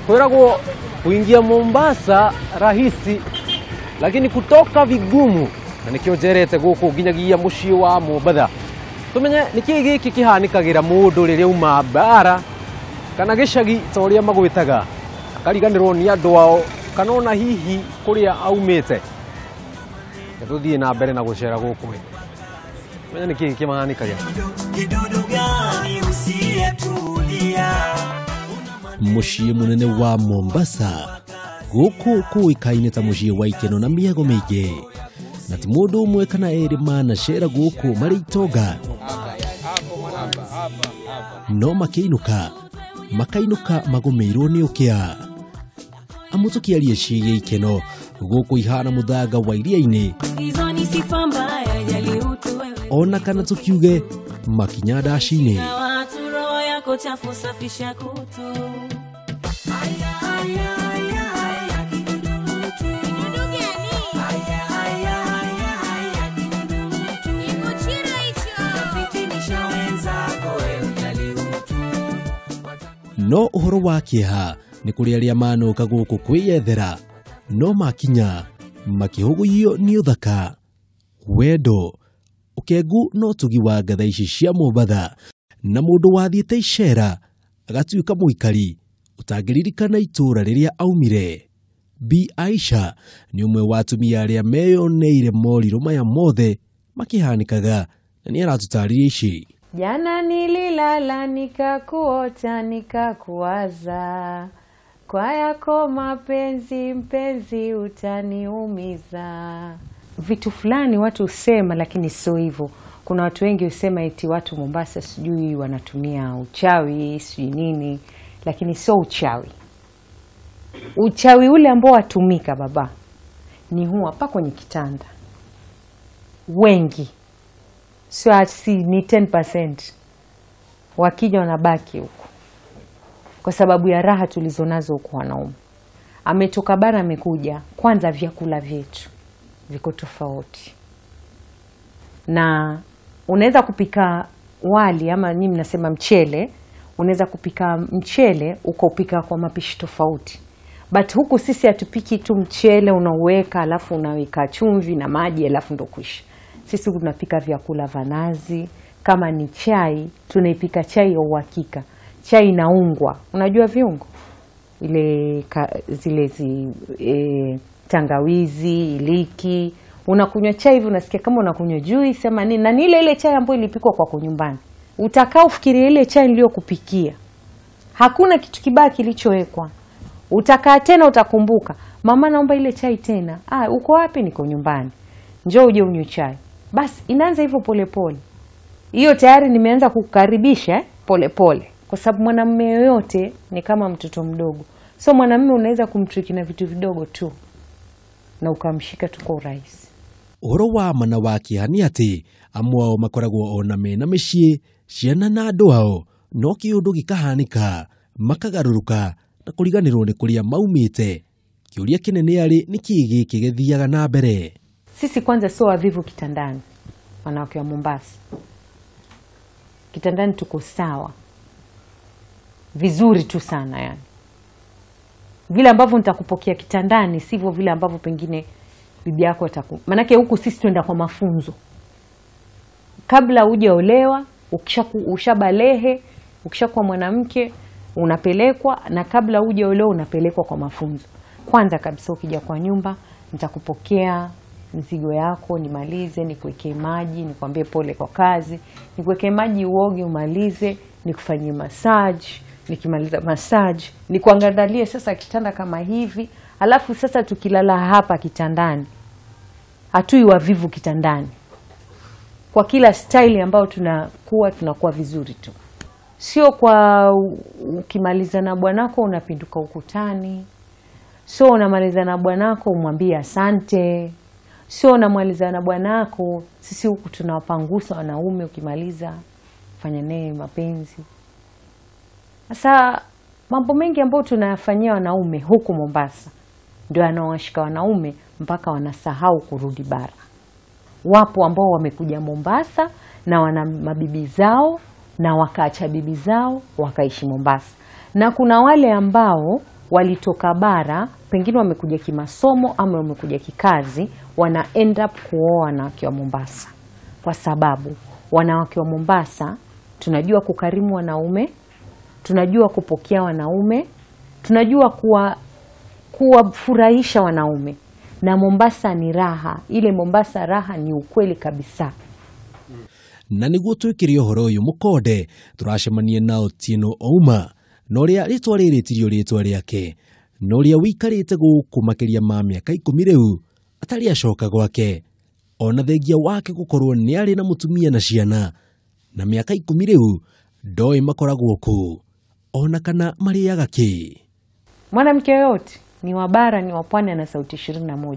Kwiragwo kuingia Mombasa rahisi lakini kutoka vigumu, na nikio njerete guku nginyagia mucii wa Mombatha. Tumenye niki giki kihanikagira mundu riria uma bara kana gicagi ta uria magwitaga akariganirwo ni andu ao kana ona hihi kuria aumite. Tuthie na mbere na gucera guku. Tumenye niki kimahanikagira. Mucii munene wa Mombasa guku kuikaine ta mucii wa ikeno na miago miingi, na ti mundu umwe kana eri manacera guku mari itonga, no makiinuka makainuka magomeirwo ni ukia. Amu tukiaria ciigie ikeno guku ihana muthanga wa iria-ini, ona kana tukiuge makinya ndaci-ini. No uhoro wa kieha ni kuri aria manuka guku kwiyethera, no makinya makihuguyio ni uthaka, wendo, ukengu no tugi wa ngatha ici cia Mombatha, na mundu wathiite icera agatuika muikari utangĩririkana itũra rĩrĩa aumire. Bi Aisha ni ũmwe wa atumia arĩa meyoneire morirũ maya mothe makihanikaga, na nĩ aratutarĩria ici. Jana nililala nikakuota nikakuwaza, kwa yako mapenzi mpenzi utaniumiza. Vitu fulani watu husema lakini sio hivyo. Kuna watu wengi husema eti watu Mombasa sijui wanatumia uchawi sijui nini, lakini sio uchawi. Uchawi ule ambao watumika baba ni huu hapa kwenye kitanda. Wengi sio si ni 10% wakija wanabaki huko kwa sababu ya raha tulizonazo huko wanaume. Ametoka bara amekuja, kwanza vyakula vyetu viko tofauti. Na unaweza kupika wali ama nyinyi mnasema mchele, unaweza kupika mchele ukaupika kwa mapishi tofauti. But huku sisi hatupiki tu mchele unauweka alafu unaweka chumvi na maji alafu ndo kuisha. Sisi tunapika vyakula vya nazi, kama ni chai tunaipika chai ya uhakika. Chai inaungwa. Unajua viungo? Ile zile tangawizi, iliki. Unakunywa chai hivi unasikia kama unakunywa juice ama nini, na ni ile ile chai ambayo ilipikwa kwako nyumbani. Utakaa ufikirie ile chai niliyokupikia. Hakuna kitu kibaya kilichowekwa. Utakaa tena utakumbuka, mama naomba ile chai tena. Ah, uko wapi? Niko nyumbani. Njoo uje unywe chai. Basi inaanza hivyo polepole. Hiyo tayari nimeanza kukukaribisha polepole. Kwa sababu mwanamume yoyote ni kama mtoto mdogo. So mwanamume unaweza kumtriki na vitu vidogo tu na ukamshika tu kwa urahisi. Uhoro wa mana wa kĩeha nĩ atĩ amwe ao makoragwo ona mena mĩciĩ, ciana na andũ ao, no kĩũndũ gĩkahanĩka makagarũrũka na kũriganĩrwo nĩ kũrĩa maumĩte. Kĩũria kĩnene arĩ nĩ kĩĩ gĩkĩ gĩthiaga na mbere? Sisi kwanza sio wavivu kitandani, wanawake wa Mombasa. Kitandani tuko sawa vizuri tu sana yani. Vile ambavyo nitakupokea kitandani sivyo vile ambavyo pengine bibi yako ataku. Manake huku sisi tuenda kwa mafunzo. Kabla hujaolewa, ushabalehe, ukishakuwa mwanamke unapelekwa, na kabla hujaolewa unapelekwa kwa mafunzo. Kwanza kabisa ukija kwa nyumba nitakupokea mzigo yako, nimalize, nikuwekee maji, nikwambie pole kwa kazi, nikuwekee maji uoge umalize, nikufanyie massage, nikimaliza massage nikuangalie sasa kitanda kama hivi. Alafu sasa tukilala hapa kitandani, hatui wavivu kitandani. Kwa kila style ambayo tunakuwa vizuri tu. Sio kwa ukimaliza na bwanako unapinduka ukutani. Sio unamaliza na bwanako umwambie asante. Sio unamaliza na bwanako, sisi huku tunawapangusa wanaume ukimaliza fanya naye mapenzi. Sasa mambo mengi ambayo tunayafanyia wanaume huku Mombasa ndio yanawashika wanaume mpaka wanasahau kurudi bara. Wapo ambao wamekuja Mombasa na wana mabibi zao na wakaacha bibi zao wakaishi Mombasa. Na kuna wale ambao walitoka bara, pengine wamekuja kimasomo ama wamekuja kikazi, wana end up kuoa wanawake wa Mombasa, kwa sababu wanawake wa Mombasa tunajua kukarimu wanaume, tunajua kupokea wanaume, tunajua kuwafurahisha wanaume. Na Mombasa ni raha, ile Mombasa raha ni ukweli kabisa. Na nĩguo twĩkĩre ũhoro ũyũ mũkonde tũracemania na Otieno Ouma na ũrĩa rĩtwa rĩrĩ tirio rĩtwa rĩake na ũrĩa wĩikarĩte gũkũ makĩria ma mĩaka 10 rĩu atarĩ acoka gwake ona thengia wake gũkorwo nĩ arĩ na mũtumia na ciana na mĩaka 10 rĩu ndoĩ makoragwo kũ ona kana marĩaga kĩ. Mwanamke yoyote ni wa bara ni wa pwani ana sauti 21.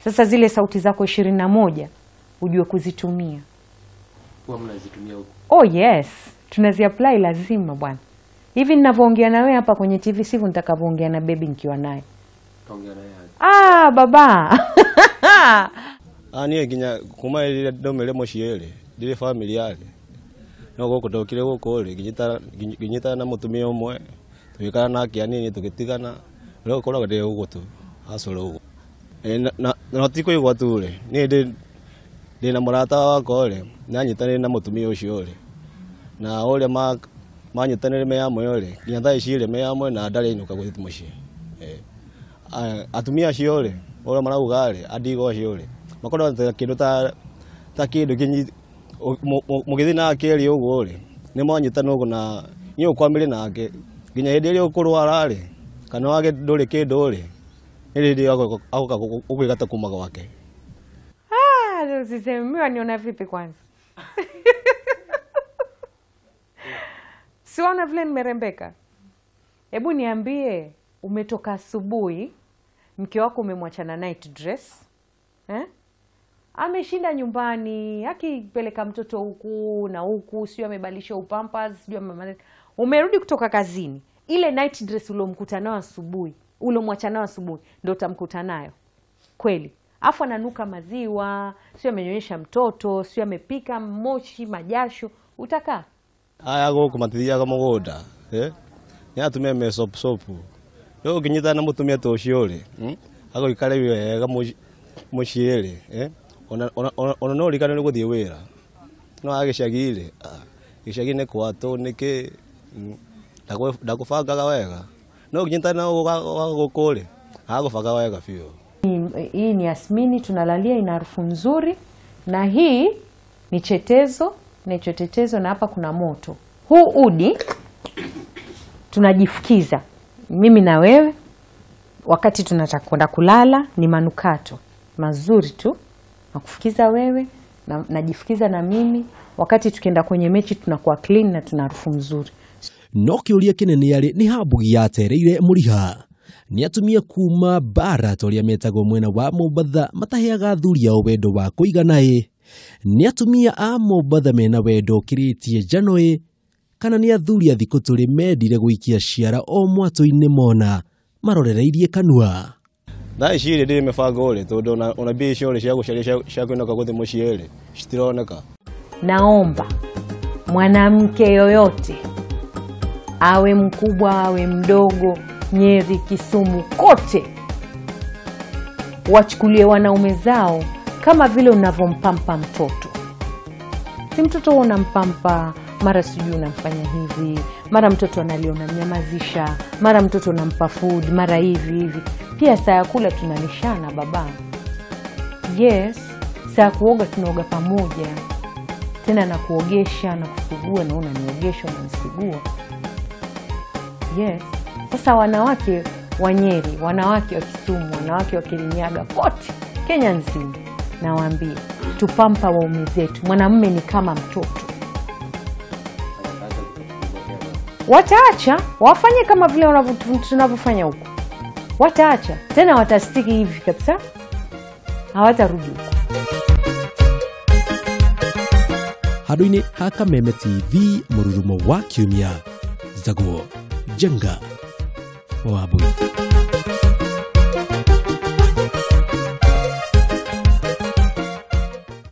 Sasa zile sauti zako 21 ujue kuzitumia. Huwa mnazitumia huko? Oh yes, tunaziapply lazima bwana. Hivi ninavyoongea na wewe hapa kwenye TV sivyo nitakavyoongea na baby nikiwa naye. Utaongea naye aje? Ah baba. Niĩ nginya kuma rĩrĩa ndaumire mũciĩ rĩ, ndirĩ family yarĩ. No gũkũ ndokire gũkũ rĩ, nginyitana na mũtumia ũmwe, tũgĩikara nake anini tũgĩtigana, rĩu ũkoraga ndĩ ũguo tu, hustle ũguo. Na ti kũigua tu rĩ, niĩ ndĩ na mũrata wakwa rĩ, nĩanyitanĩire na mũtumia ũcio rĩ, na ũrĩa manyitanĩire me hamwe rĩ, nginya thaa ici rĩ me hamwe na ndarĩ ainũka gũthiĩ mũciĩ. Atumia acio rĩ, ũrĩa marauga rĩ, andigwa acio rĩ, makoragwo kĩndũ ta kĩndũ mũgĩthiĩ nake rĩ ũguo rĩ, nĩ mwanyitana ũguo na niĩ ũkwamĩre nake nginya hĩndĩ ĩrĩa ũkũrwara rĩ, kana wage ndũrĩ kĩndũ rĩ, nĩ hĩndĩ ĩyo agoka gũkũigata kuma gwake. Usiseme mimi waniona vipi kwanza? Siona vile nimerembeka. Hebu niambie, umetoka asubuhi, mke wako umemwacha na night dress, eh? Ameshinda nyumbani, akipeleka mtoto huku na huku, sio amebadilisha upampers, sio amemaliza. Umerudi kutoka kazini, ile night dress uliomkuta nayo asubuhi, uliomwacha nayo asubuhi, ndio utamkuta nayo. Kweli. Afu ananuka maziwa, sio amenyonyesha mtoto, sio amepika moshi, majasho, utakaa? Aya gũkũ matithiaga mũgũnda, nĩ atumia me sopu sopu. Rĩu ũngĩnyitana na mũtumia ta ũcio rĩ, agũikare wega mũciĩ rĩ, ona no ũriganĩrwo nĩ gũthiĩ wĩra. No gĩcagi rĩ, gĩcagi nĩ kwatũ nĩkĩ, ndakũbangaga wega. No ũngĩnyitana na gũkũ rĩ, agũbanga wega biũ. Hii ni yasmini tunalalia, ina harufu nzuri, na hii ni chetezo, ni chetezo, na hapa kuna moto. Huu udi tunajifukiza mimi na wewe wakati tunataka kwenda kulala, ni manukato mazuri tu. Nakufukiza wewe na najifukiza na mimi, wakati tukienda kwenye mechi tunakuwa clean na tuna harufu nzuri. No kĩũria kĩnene arĩ nĩ hambugi yatereire mũriha. Nĩ atumia kuma bara ta ũrĩa metagwo mwena wa Mombatha mataheaga athuri ao wendo wa kũigana ĩ. Nĩ atumia a Mombatha mena wendo ũkĩrĩtie njano ĩ, kana nĩ athuri a thikũ tũrĩ mendire gũikia ciara o mwatũ-inĩ mona marorereirie kanua. Thaa ici rĩ ndĩrĩ mĩbango rĩ, tondũ ona mbia icio rĩ cia gũcaria cia kũinũka gũthiĩ mũciĩ rĩ citironeka. Naomba mwanamke yoyote, awe mkubwa awe mdogo, Nyeri, Kisumu, kote, wachukulie wanaume zao kama vile unavompampa mtoto. Si mtoto huo unampampa, mara sijui unamfanya hivi, mara mtoto analia unamnyamazisha, mara mtoto unampa food, mara hivi hivi. Pia saa ya kula tunalishana baba. Yes, saa ya kuoga tunaoga pamoja. Tena na kuogesha na kusugua, na unaniogesha unanisugua. Yes. Sasa wanawake wa Nyeri, wanawake wa Kisumu, wanawake wa Kirinyaga, kote Kenya nzima, nawaambia tupampa waume zetu. Mwanamume ni kama mtoto. Wataacha wafanye kama vile tunavyofanya huko. Wataacha tena, watastiki hivi kabisa, hawatarudi huko. Handũ-inĩ ha Kameme TV, mũrurumo wa kiumia, Zaguo Jenga Wambui.